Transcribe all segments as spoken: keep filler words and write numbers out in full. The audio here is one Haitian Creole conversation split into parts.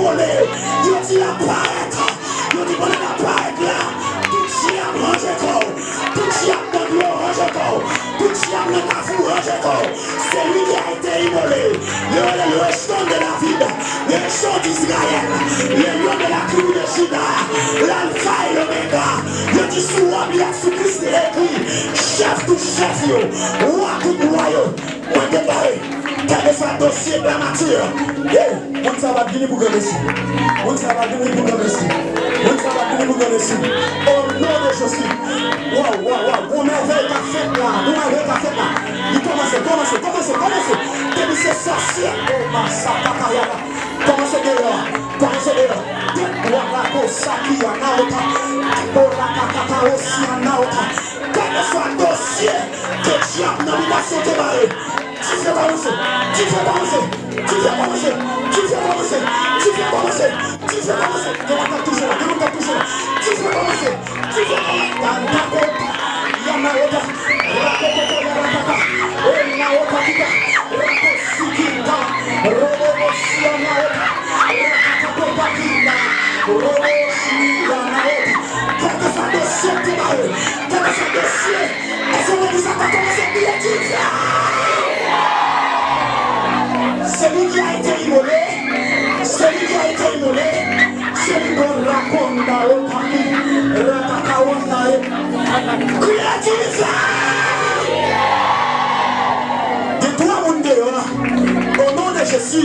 Yo di l ap parèt. Yo di Bondye ap parèt la. Tout dyab ranje kò w. Tout dyab nan dlo ranje kò w. Tout dyab nan kafou ranje kò w. Celui qui a été immolé. Yo rele le rejeton de David. Le rejeton d'Israël. Le lion de la tribu de Juda. L'alpha et l'oméga. Yo di sou wòb li ak sou Kris li ekri. Chèf tout chèf yo. Wa tout wa yo. Mwen deklare, kèlkeswa dosye klamati, hey, moun sa a p ap vini pou granmesi. Moun sa a p ap vini pou granmesi. Moun sa a p ap vini pou granmesi. O non de Jezi. Waw, waw, waw. Gon mèvèy k ap fèt la. Gon mèvèy k ap fèt la. Li kòmanse, kòmanse, kòmanse, kòmanse. Depi se sòsyè. O masakatayala. Kòmanse deyò. Kòmanse deyò. Tèt bwa la ko saki a na ota. Ko la kakata osi a na ota. Kèlkeswa dosye ke dyab nan bitasyon te bare, dife kòmanse, dife kòmanse, dife kòmanse, dife kòmanse, dife kòmanse, dife kòmanse. Gen moun k ap touche la, gen moun k ap touche la. Dife kòmanse, dife kòmanse. Tantako, yanayota, rakokoko, yaratata, enaota kita, rakosikita, robobosi, yanayota, rakakakota kita, robosi, yanayota. Kèlkeswa dosye ki te bare, kèlkeswa dosye, èske legliz la ka kòmanse kriye Jezi? Celui qui a été immolé, celui qui a été immolé, celui qu'on raconte dans le tapis, ratakaonda, kriye Jezi! Gen twa moun deyò la. O non de Jezi,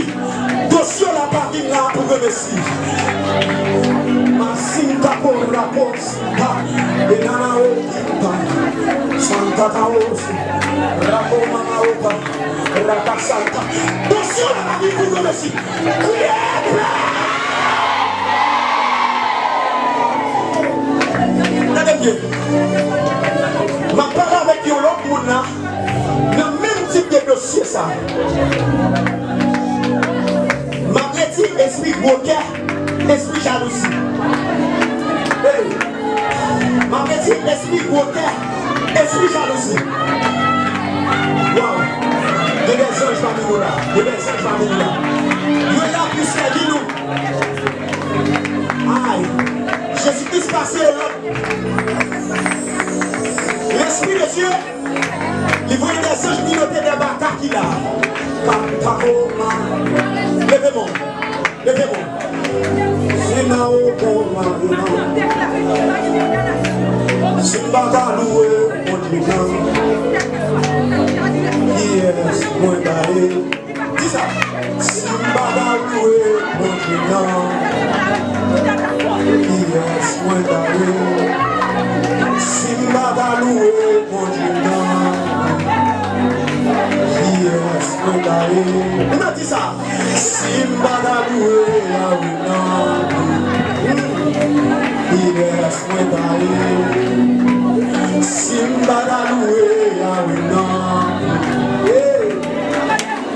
dosye w la pa vin la pou granmesi. Masinta korapos. Santa, enana okinta, santa taosi, rako mama opa, raka santa. Dosye w la pa vin pou granmesi. Kriye! Tande byen. M ap pale avèk yon lòt moun la, nan menm tip de dosye sa. M ap redi espri gwo kè. Espri jalouzi. Hey. M ap redi espri gwo kè, espri jalouzi. Waw. Gen de zanj pami nou la. Gen de zanj pami nou la. Yo la pou sèvi nou. Ay. Jezi Kris pase yo lòt. Lespri de Dye, li voye de zanj pou yo te de baka ki la. Pa, pa, ko, ma. Leve men w. Leve men w. Sina o ko ma, ma. Si m pa ka louwe Bondye nan, kiyès mwen ta ye? Di sa. Si m pa ka louwe Bondye nan, kiyès mwen ta ye? Si m pa ka louwe Bondye nan, kiyès mwen ta ye? Nou nan di sa. Si m pa ta louwe Yahweh nan, kiyès mwen ta ye? Si m pa ta louwe Yahweh nan,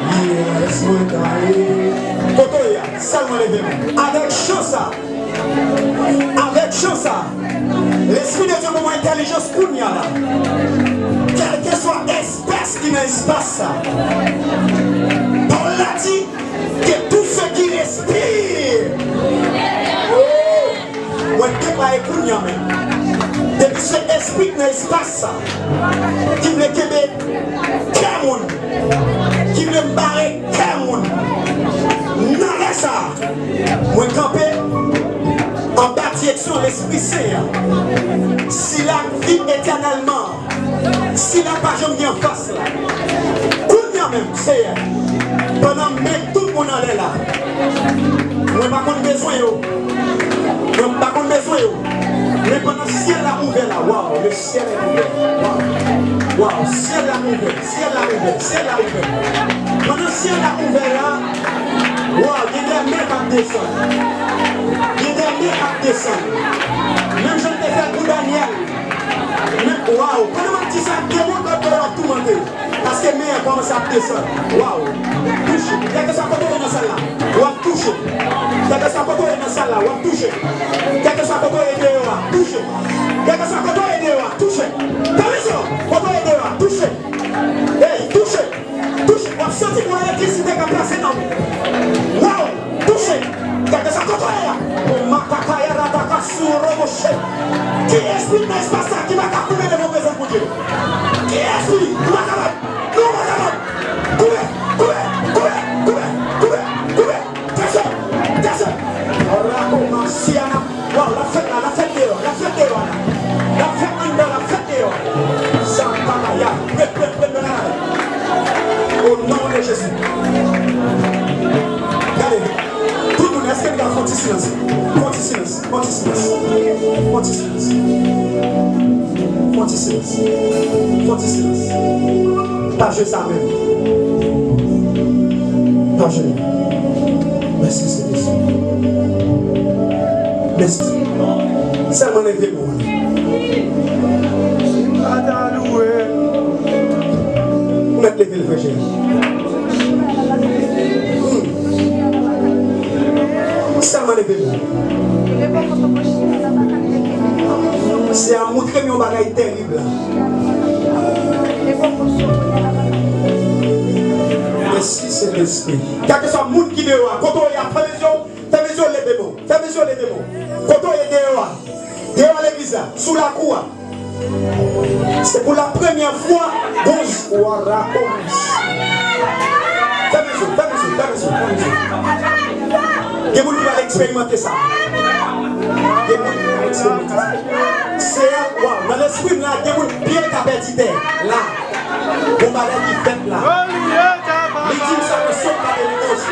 kiyès mwen ta ye? Kote w ye a? Sèlman leve men. Avèk chan sa, Avèk chan sa, Lespri de Dye ban mwen entèlijans kounye a la. Kèlkeswa espès ki nan espas sa, pawòl la di, que tout ce qui respire. Mwen deklare kounye a menm. Depi se espri ki nan espas sa, ki vle kenbe kè moun, ki vle bare kè moun. Nan lè sa a, mwen kanpe anba direksyon Lespri Sen an. Sila k viv etènèlman, sila k pa janm gen anfas la. Kounye a menm, Seyè, pandan m met tout moun anlè la, mwen pa konn bezwen yo. Mwen pa konn bezwen yo. Men pandan syèl la ouvè la, waw, le ciel est ouvert. Waw. Waw, syèl la ouvè, syèl la ouvè, syèl la ouvè. Pandan syèl la ouvè la, waw, gen de men k ap desann. Gen de men k ap desann. Menm jan l te fè pou Danyèl. Men, waw, pandan m ap di sa, demon k ap toumante. Paske men an kòmanse ap desann. Waw. Touche. Kèlkeswa kote w ye nan sal la, w ap touche. Kèlkeswa kote w ye nan sal la, w ap touche. Kèlkeswa kote w ye deyò a, touche. Kèlkeswa kote w ye deyò a, touche. Tande sa, kote w ye deyò a, touche. Ey, touche. Touche. W ap santi gon elektrisite k ap pase nan ou. Waw. Touche. Kèlkeswa Pi, nou pa kapab! Nou pa kapab! Koupe! Koupe! Koupe! Koupe! Koupe! Koupe! Kase! Kase! Rakomasiana! Waw, l ap fèt la, l ap fèt deyò, l ap fèt deyò la. L ap fèt anndan, l ap fèt deyò. Santalaya! Pran, pran, pran nan la. O non de Jezi. Gade, tout moun, èske n ka fè yon ti silans? Fè yon ti silans. Fon ti silans. Fon ti silans. Fon ti silans. Fon ti silans. Pa jwe sa menm. Pa jwe. Mèsi, Senyè. Mèsi. Sèlman leve men w. Ou mèt leve l, frè Jérald. Hmm. Sèlman leve l. Se a montre m yon bagay terib la. Mèsi, Sentespri. Kèlkeswa moun ki deyò a, kote w ye a, fèmen zye w, fèmen zye w, leve men w. Fèmen zye w, leve men w. Kote w ye deyò a, deyò a legliz la, sou lakou a. Se pou la premyè fwa, gon z-, wa rakonans. Fèmen zye w, fèmen zye w, fèmen zye w, fèmen zye w. Gen moun ki pral eksperimante sa. Gen moun ki pral eksperimante sa. Seyè, waw, nan lespri m la, gen moun pye l ka pèdi tè la. Gon bagay ki fèt la. Li di m sa nan Sòm katrevendouz.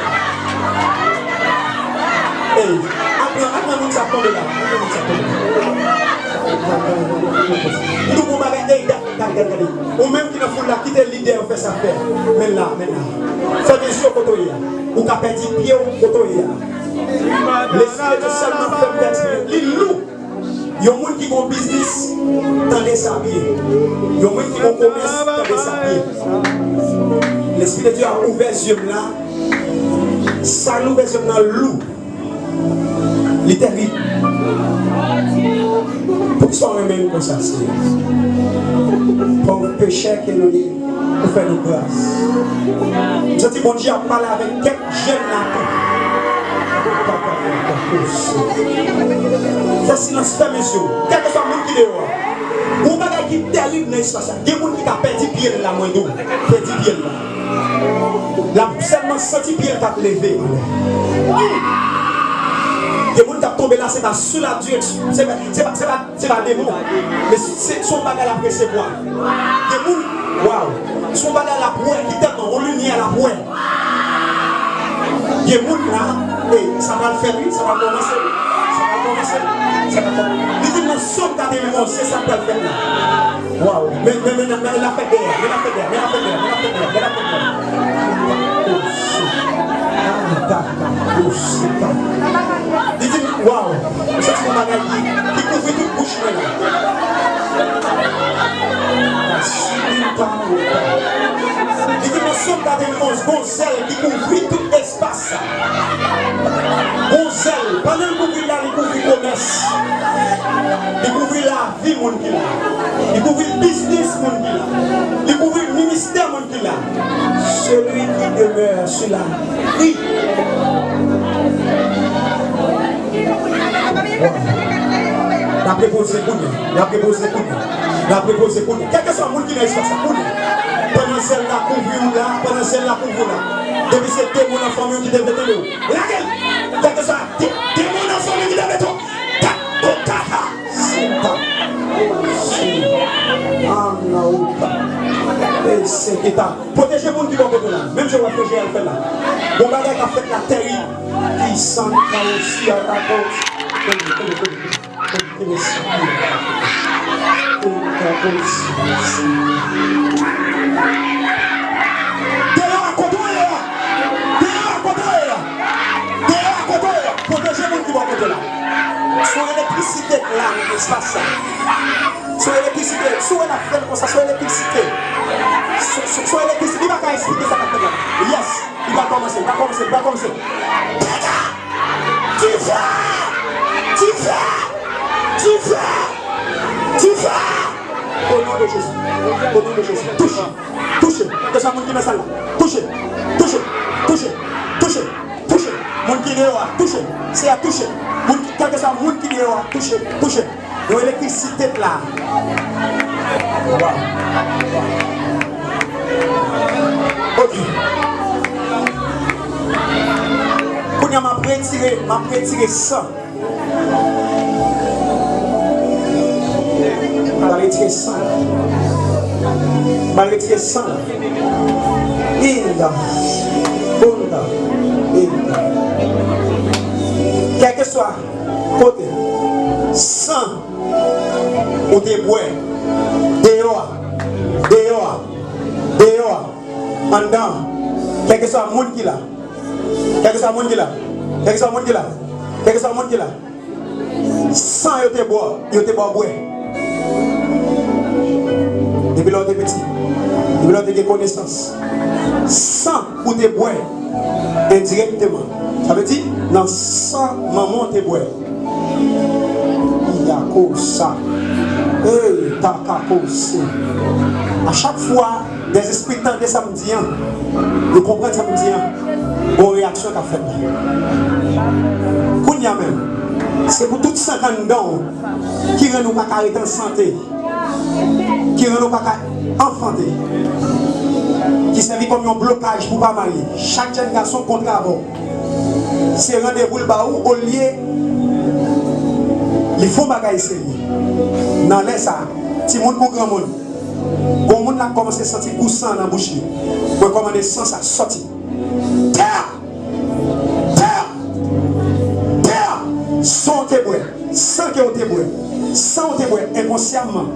Ey, aprann, aprann moun sa tonbe la. Aprann moun sa tonbe la. M di w gon bagay, ey, gade, gade, gade, gade. Ou menm ki nan foul la, kite lidè yo fè sa fè. Men la, men la. Fèmen zye w kote w ye a. Ou ka pèdi pye w kote w ye a. Lespri de Dye sèlman fè m pèdi pye. Li lou. Yon moun ki gon biznis, tande sa byen. Yon moun ki gon komès, tande sa byen. Lespri de Dye ap ouvè zye m la. Sa l ouvè zye m nan lou. Li terib. Poukisa w renmen m konsa, Senyè? Pòv pechè ke nou ye, ou fè nou gras. M santi Bondye ap pale avèk kèk jèn la tou. Fè silans, fèmen zye w. Kèlkeswa moun ki deyò a, gon bagay ki terib nan espas la. Gen moun ki ka pèdi pye l la, mwen di w. Pèdi pye l la. L ap sèlman santi pye l k ap leve anlè. Gen moun k ap tonbe la, se pa sou la direksyon, se pa, se pa, se pa, se pa demon. Men se, se yon bagay l ap resevwa. Gen moun, waw, se yon bagay l ap wè, ki tèlman, yon limyè l ap wè. Gen moun la, e, sa pral fèt wi, sa pral kòmanse wi, sa pral kòmanse wi, sa pral kòmanse. Li di nan Sòm katrevendouz, se sa k pral fèt la. Waw, men, men, men, men, l ap fèt dèyè, men l ap fèt dèyè, men l ap fèt dèyè, men l ap fèt dèyè, men l ap fèt dèyè. Li di, waw, m santi yon bagay ki, ki kouvri tout bouch mwen la. Li di nan Sòm katrevendouz, gon zèl ki kouvri tout espas sa. Gon zèl, pandan l kouvri l la, li kouvri komès. Li kouvri lavi moun ki la. Li kouvri biznis moun ki la. Li kouvri ministè moun ki la. Celui qui demeure sur la vie. L ap repoze kounye a. L ap repoze kounye a. L ap repoze kounye a. Kèlkeswa moun ki nan espas la, kounye a. Pandan zèl la kouvri w la, pandan zèl la kouvri w la. Depi se demon nan fanmi w ki te vle tande w, lage l! Kèlkeswa de-, demon nan fanmi w ki te vle tande w, ta, ta, ta, ta. Sinta. Anauka. Esekita. Pwoteje moun ki bò kote w la. Menm jan w ap fè Jeyal fè l la. Gon bagay k ap fèt la terib. Ki san ka osi a la kòz. Tande, tande, tande, tande. Tande, tande, tande. Tande, tande, tande. Deyò a, kote w ye a? Deyò a, kote w ye a? Deyò a, kote w ye a? Pwoteje moun ki bò kote w la. Se yon elektrisite k la nan espas sa. Se yon elektrisite. Si w wè n ap fè l konsa, se yon elektrisite. Se, se, se yon elektrisite. Li pa ka esplike sa k ap fèt la. Yes. Li pral kòmanse, li pral kòmanse, li pral kòmanse. Dega! Difè! Difè! Difè! Difè! O non de Jezi. O non de Jezi. Touche. Touche. Kèlkeswa moun ki nan sal la. Touche. Touche. Touche. Touche. Touche. Moun ki deyò a, touche. Seyè, touche. Moun ki, kèlkeswa moun ki deyò a, touche. Touche. Yon elektrisite k la. Waw. Retire, m ap retire san. M al retire san la. M al retire san la. Inda. Bunda. Inda. Kèlkeswa kote san ou te bwè, deyò a, deyò a, deyò a, anndan, kèlkeswa moun ki la, kèlkeswa moun ki la, kèlkeswa moun ki la, kèlkeswa moun ki la, san yo te bwè, yo te ba w bwè. Depi lè w te piti, depi lè w te gen konesans, san ou te bwè endirèkteman, sa vle di nan san manman w te bwè. Yakosa. Ey, takakose. A chak fwa dèzespri tande sa m di an, yo konprann sa m di an, gon reyaksyon k ap fèt la. Kounye a menm, se pou tout san k anndan w ki rann ou pa ka ret an sante, ki rann ou pa ka anfante, ki sèvi kòm yon blokaj pou pa marye. Chak jèn gason kontre avè w. Se randevou l ba ou, olye li fè yon bagay serye. Nan lè sa a, timoun kou granmoun, gon moun la kòmanse santi gou san nan bouch li. Mwen kòmande san sa sòti. Tè a! Tè a! Tè a! San w te bwè, san ke w te bwè, san w te bwè enkonsyaman,